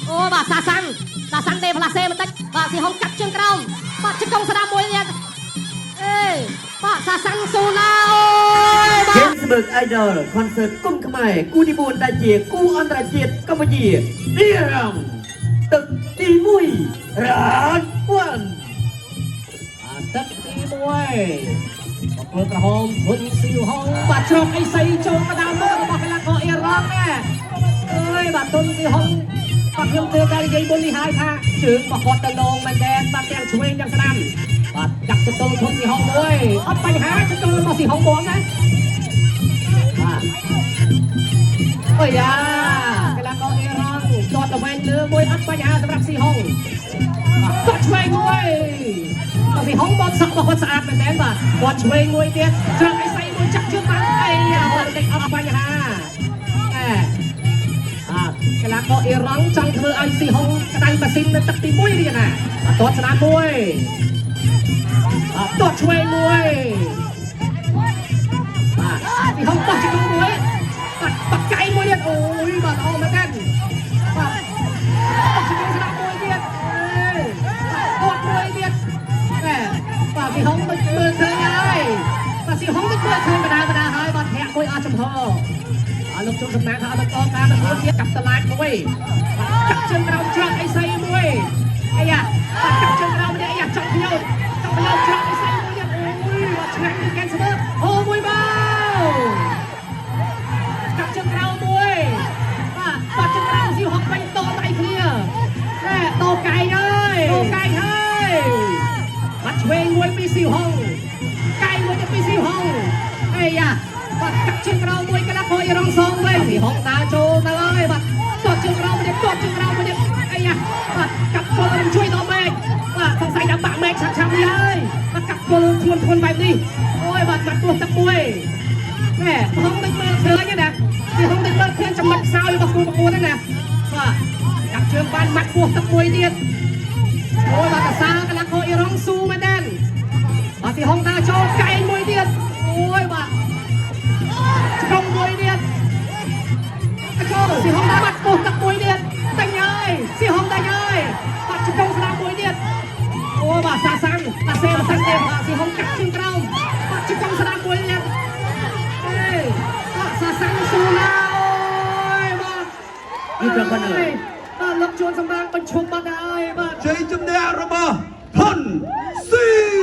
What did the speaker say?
អូបាទសាសាំងសាសាំងទេផ្លាសេបន្តិចបាទស៊ីហុងកាត់ជើងក្រោមបាទជង្គង់ស្ដាំមួយទៀតអេបាទសាសាំងស៊ូណាអូយបាទ Gainsbourg Idol Concert គុំខ្មែរគូទី4ដែលជាគូអន្តរជាតិកម្ពុជាអ៊ីរ៉ង់ទឹកទី1 Round 1 អាទឹកទី1បង្គោលក្រហមហ៊ុនស៊ីហុងបាទជ្រកអីសីចូលមកដល់មករបស់កីឡាករអ៊ីរ៉ង់ណាអើយបាទទុនស៊ីហុងបាទខ្ញុំទើបតែនិយាយមុននេះហើយថាជើងរបស់គាត់ទៅលងមែនតើបាទទាំងឆ្វេងទាំងស្ដាំបាទកាប់ចតុលធុនស៊ីហុងមួយអត់បញ្ហាចតុលរបស់ស៊ីហុងបងណាបាទអូយ៉ាកីឡាករអ៊ីរ៉ង់ទាត់ល្វែងលើមួយអត់បញ្ហាសម្រាប់ស៊ីហុងបាទទាត់ឆ្វេងមួយ បាទពីហុងបតសក់របស់គាត់ស្អាតមែនទែនបាទគាត់ឆ្វេងមួយទៀតច្រកអីសៃមួយចាក់ជើងបានអីយ៉ាបាទតិចអត់បញ្ហាអែបាទកីឡាករអ៊ីរ៉ង់ចង់ធ្វើឲ្យស៊ីហុងក្តៅម៉ាស៊ីននៅទឹកទី1នេះណាបាទទាត់ស្នាមមួយបាទទាត់ឆ្វេងមួយបាទស៊ីហុងបោះជង្គង់មួយបាទបកកៃមួយទៀតអូយបាទល្អមែនទែនបាទបោះជង្គង់ស្នាមមួយទៀតអេទាត់មួយទៀត ណែបាទស៊ីហុងដូចមើលឃើញហើយបាទស៊ីហុងដូចមើលឃើញបដាបដាហើយបាទធាក់មួយអស់ចំហអរលោកជុំសំណាងថាអត់បន្តការប្រកួតទៀតកាប់តឡាចមួយបាទកាប់ជើងក្រោមច្រកអីសីមួយអាយ៉ាបាទកាប់ជើងក្រោមនេះអាយ៉ាចង់ប្រយោជន៍ចង់ប្រយោជន៍ច្រកអីសីមួយទៀតអូយបាទឆ្ងាញ់ដូចកែនស្មើអូមួយបោកាប់ជើងក្រោមមួយបាទបាទជើងក្រោមស៊ីហុងបាញ់តដៃគ្នាណែតកែងហើយតកែងហើយ បាត់ឆ្វេងមួយពីស៊ីហុងកែងមួយទៅពីស៊ីហុងអេយ៉ាបាត់កាក់ជើងក្រោមមួយកលាខអ៊ីរ៉ង់សងវិញស៊ីហុងដើរចូលទៅហើយបាត់ទាត់ជើងក្រោមមួយទៀតទាត់ជើងក្រោមមួយទៀតអេយ៉ាបាត់កាប់គល់នឹងជួយដល់មេឃបាទសង្ស័យថាបាក់មេឃឆាប់ឆាប់នេះហើយបាត់កាប់គល់ធ្ងន់ធ្ងន់បែបនេះអូយបាត់បាត់ពោះទឹកមួយណែហុងដូចមើលឃើញណាស៊ីហុងដូចមើលឃើញចំណុចខ្សោយរបស់គូប្រកួតហ្នឹងណាបាទកាប់ជើងបានម៉ាត់ពោះទឹកមួយទៀត អូយបាទកសាកលាករអ៊ីរ៉ង់ស៊ូមែនទេបាទស៊ីហុងដើរចូលកែងមួយទៀតអូយបាទឆ្កងមួយទៀតចូលស៊ីហុងដើរបាត់ពោះទឹកមួយទៀតតែញហើយស៊ីហុងតែញហើយបាត់ឆ្កងស្ដាំមួយទៀតអូយបាទសាសាំងតាសេសាំងទៀតបាទស៊ីហុងកាត់ជើងក្រោមបាត់ឆ្កងស្ដាំមួយទៀតអេបាទសាសាំងស៊ូណាអូយបាទ យូរប៉ុណ្ណឹង បាទលោកជួនសម្រាងបញ្ឈប់បាត់ហើយបាទ ជ័យជំនះរបស់ថនស៊ី